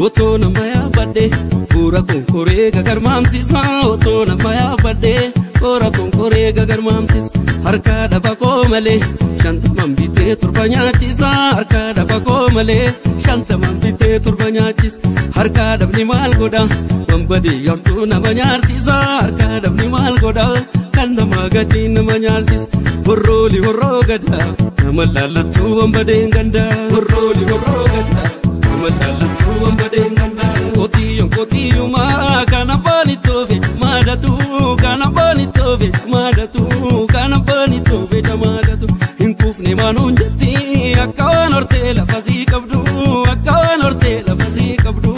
Otoo nama yaabadde bu'uura konkoree gagarmaamsisa. Otoo nama yaabadde bu'uura konkoree gagarmaamsisa. Harka dhaba koo malee shantaman bitee torba nyaachisa. Harka dhaba koo malee shantaman bitee torba nyaachisa. Harka dhabni maal godha wambadee yartuu nama nyaarsisa. Harka dhabni maal godha kan nama gadi nama nyaarsisa. Horrooli horroo gada nama laallattuu wambadeen ganda. Horrooli horroo gada nama laallattuu wambadeen ganda. Kotiyoon kotiyyumaa kan abbaan ittoofe maadatu kan abbaan ittoofe maadatu kan abbaan ittoofe jamaadatu. Hin kuufne maanuun jetti akka waan hortee lafa sii qabdu akka waan hortee lafa sii qabdu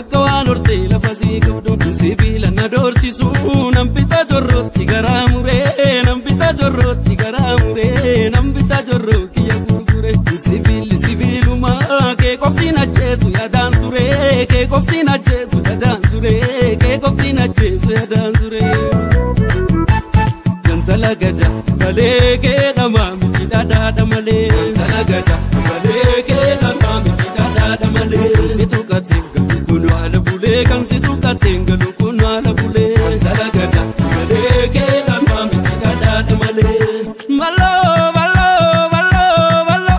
akka waan hortee lafa sii qabdu. Sibiila na doorsisu nan bitaa jorrootti garaa muree nan bitaa jorrootti garaa muree nan bitaa jorroo kiyya gurgure. Sibiilli sibiilumaa kee qoftiin ajjeesu yaadaan suree kee qoftiin ajjeesu yaadaan suree kee qoftiin ajjeesu yaadaan suree. Gantala gada balee kee dhamaa miti dhadhaadha malee. Gantala gada balee kee dhamaa miti dhadhaadha malee. Kan si tuqateen galu kun haala bulee kan si tuqateen galu kun haala bulee. Gantala gada balee kee dhamaa miti dhadhaadha malee. Baloo baloo baloo baloo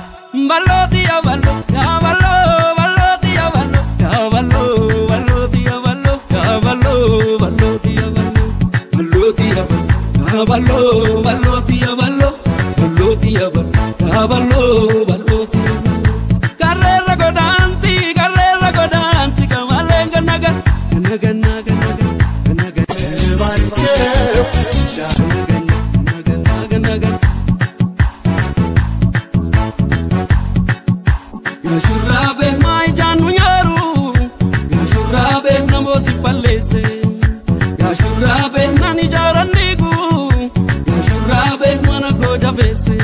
baloo tiya baloo yaa baloo baloo tiya baloo yaa baloo baloo tiya baloo yaa baloo baloo tiya baloo baloo tiya baloo. Baloo baloo tiya baloo baloo tiya baloo baloo baloo tiya baloo. Karreerra godaanti karreerra godaanti kamaleen gannaga gannaga gannaga gannaga gannaga gannaga. Gaashurraabee maayijaan nu nyaaru gaashurraabee namooti balleesse gaashurraabee naan ijaaran dhiigu. Gaashurraabee mana koo jabeesse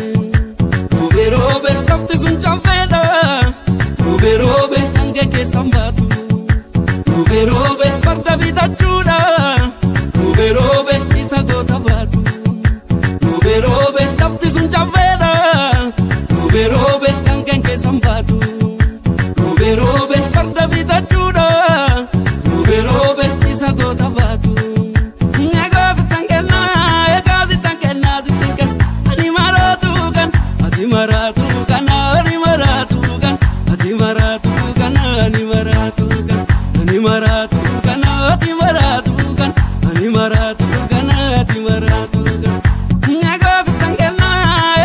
roobee roobee lafti sun canfeedha roobee roobee hanga keessan baatu roobee roobee farda bitachuudha roobee roobee isa goota baatu roobee roobee lafti sun canfeedha roobee roobee hanga keessan baatu roobee roobee farda bitachuudha roobee roobee isa goota baatu. Ati maraatu kan ani maraatu kan ati maraatu kan ani maraatu kan ani maraatu kan ati maraatu kan ani maraatu kan ati maraatu kan. Egaa sitan kenna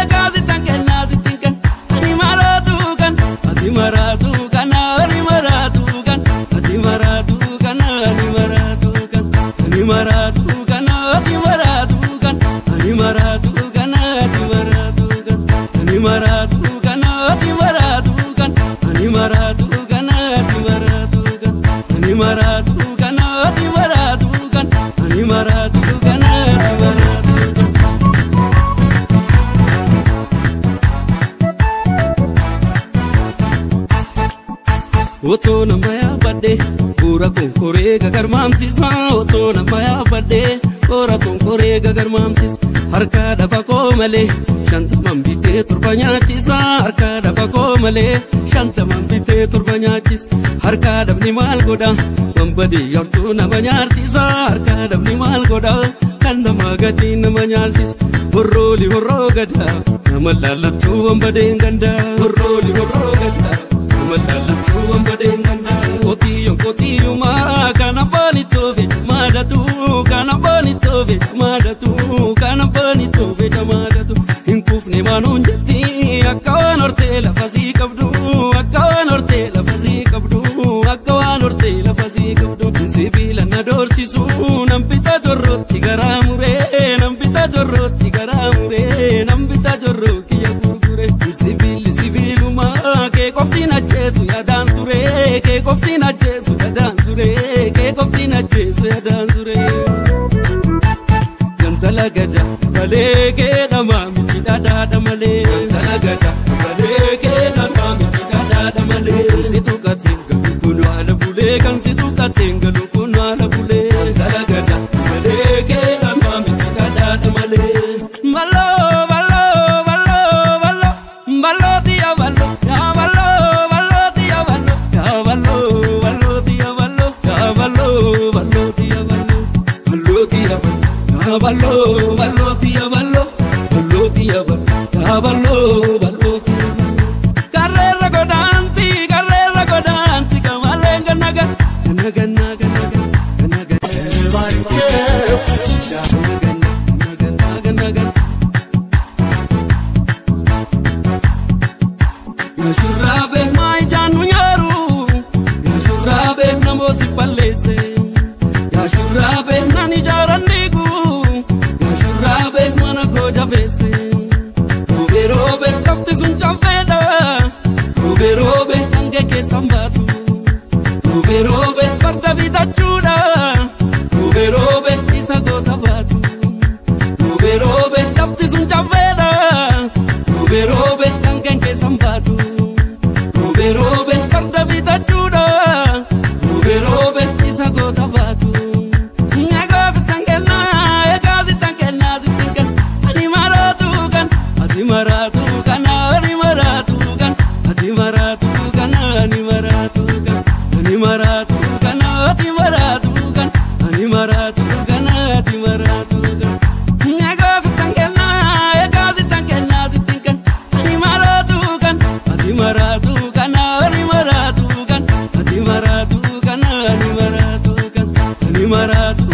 egaa sitan kenna sitin kan ani maraatu kan ati maraatu kan ani maraatu kan ati maraatu kan ani maraatu kan ani maraatu kan ati maraatu kan ani maraatu kan ati maraatu kan. Ani maraatu kan ati maraatu kan ani maraatu kan ati maraatu kan ani maraatu kan ati maraatu kan ani maraatu kan ati maraatu kan. Otoo nama yaabadde bu'uura konkoree gagarmaamsisa. Otoo nama yaabadde bu'uura konkoree gagarmaamsisa. Harka dhaba koo malee shantaman bitee torba nyaachisa. Harka dhaba koo malee shantaman bitee torba nyaachisa. Harka dhabni maal godha wambadee yartuu nama nyaarsisa. Harka dhabni maal godha kan nama gadi nama nyaarsisa. Horrooli horroo gada nama laallattuu wambadeen ganda. Horrooli horroo gada nama laallattuu wambadeen ganda. Kotiyoon kotiyyumaa kan abbaan ittoofe maadatu kan abbaan ittoofe maadatu kan abbaan ittoofe jamaadatu. Hin kuufne maanuun jetti akka waan hortee lafa sii qabdu akka waan hortee lafa sii qabdu akka waan hortee lafa sii qabdu. Sibiila na doorsisu nan bitaa jorrootti garaa muree nan bitaa jorrootti garaa muree nan bitaa jorroo kiyya gurgure. Sibiilli sibiilumaa kee qoftiin ajjeesu yaadaan suree kee qoftiin ajjeesu yaadaan suree kee qoftiin ajjeesu yaadaan suree. Gantala gada balee kee dhamaa miti dhadhaadha malee. Gantala gada balee kee dhamaa miti dhadhaadha malee. Kan si tuqateen galu kun haala bulee kan si tuqateen galu kun haala bulee. Gantala gada balee kee dhamaa miti dhadhaadha malee. Baloo baloo baloo baloo baloo tiya baloo yaa baloo baloo tiya baloo yaa baloo baloo. Yaa bal'oo bal'ooti yaa bal'oo bal'ooti yaa bal'oo yaa bal'oo bal'ooti yaa bal'oo. Karreerra godaanti karreerra godaanti kamaleen gannaga ganna ganna ganna ganna ganna ganna ganna ganna. Shurraabee maayijaan nu nyaaru yaa shurraabee namooti balleesse yaa shurraabee nan ijaaran dhiigu yaa shurraabee mana koo jabeesse. Roobee roobee lafti sun caffeedha roobee roobee hanga keessan baatu roobee roobee farda bitachuudha roobee roobee isa goota baatu roobee roobee lafti sun caffeedha roobee roobee hanga keessan baatu. Roobee roobee farda bitachuudha roobee roobee isa goota baatu. Egaa sittan kennaa egaa sittan kennaa sittan kenna ani maraatu kan ati maraatu kan ani maraatu kan ati maraatu kan ani maraatu kan ani maraatu kan ati maraatu kan ani maraatu kan ati maraatu kan. Egaa sittan kennaa egaa sittan kennaa sittan kenna ani maraatu kan ati maraatu kan ani maraatu kan ati maraatu kan ani maraatu kan ani maraatu